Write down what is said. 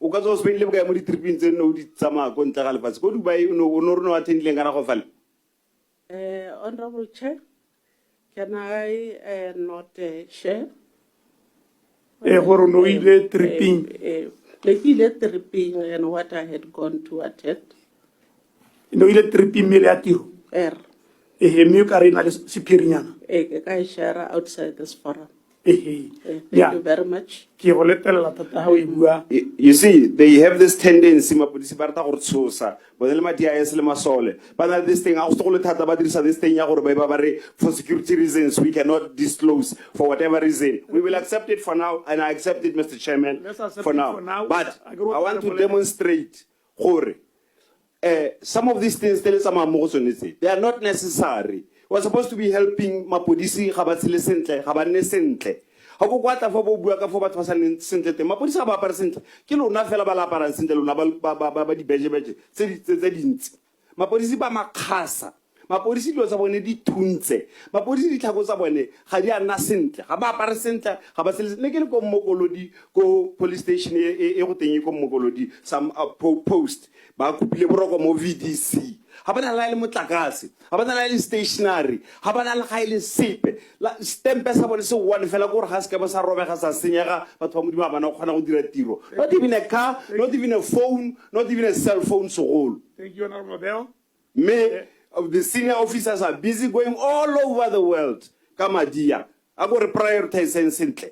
O ka tswa o spendile bokae mo di-tripeng tse nne o di tsamaya ko ntle ga lefatshe? Ko Dubai o ne o ne o re ne o attendileng ka nako fale? Honorable Chair, can I not share? Ee, gore o ne o ile tripping. Ne ke ile tripping and what I had gone to attend. Ne o ile tripping mme e le ya tiro. Er, Ehe, mme o ka re e na le sephirinyana. Eh, ke ka e share outside this forum. Ehe. Thank Yeah. you very much. Ke go letelela thata ha o e bua. You see, they have this tendency, mapodisi ba rata go re tshosa, bone le ma DIS le masole. Ba na le this thing, ga go se go le thata ba dirisa this thing ya gore ba ba re for security reasons we cannot disclose for whatever reason. We will accept it for now, and I accept it, Mr. Chairman, Let's accept for it now. for now. But I agree with I want to Honorable. demonstrate gore some of these things tse le tsamayang mo go tsone tse, they are not necessary. We're supposed to be helping mapodisi ga ba tshele sentle, ga ba nne sentle. Ga ko kwa tla fa bo bua ka fo batho ba sa nneng sentle teng. Mapodisi ga ba apare sentle. Ke lona fela ba la aparang sentle lona ba ba ba ba dibejebeje tse di tse dintsi. Mapodisi ba makgasa. Mapodisi dilo tsa bone di thuntse. Mapodisi ditlhako tsa bone ga di a nna sentle. Ga ba apare sentle, ga ba sele. Ne ke le ko Mmokolodi ko police station e e, e go teng e ko Mmokolodi some post. Ba kopile boroko mo VDC. Ga ba na le le motlakase, ga ba na le le stationery, ga ba na le ga e le sepe. La stempe sa bone se one fela ke gore ga se ka ba sa robega sa senyega batho ba Modimo ga bana go kgona go dira tiro. Not even a car, not even a phone, not even a cell phone segolo. Thank you, Honorable Mabeo. Mme the senior officers are busy going all over the world ka madi a. A ko re prioritizeng sentle.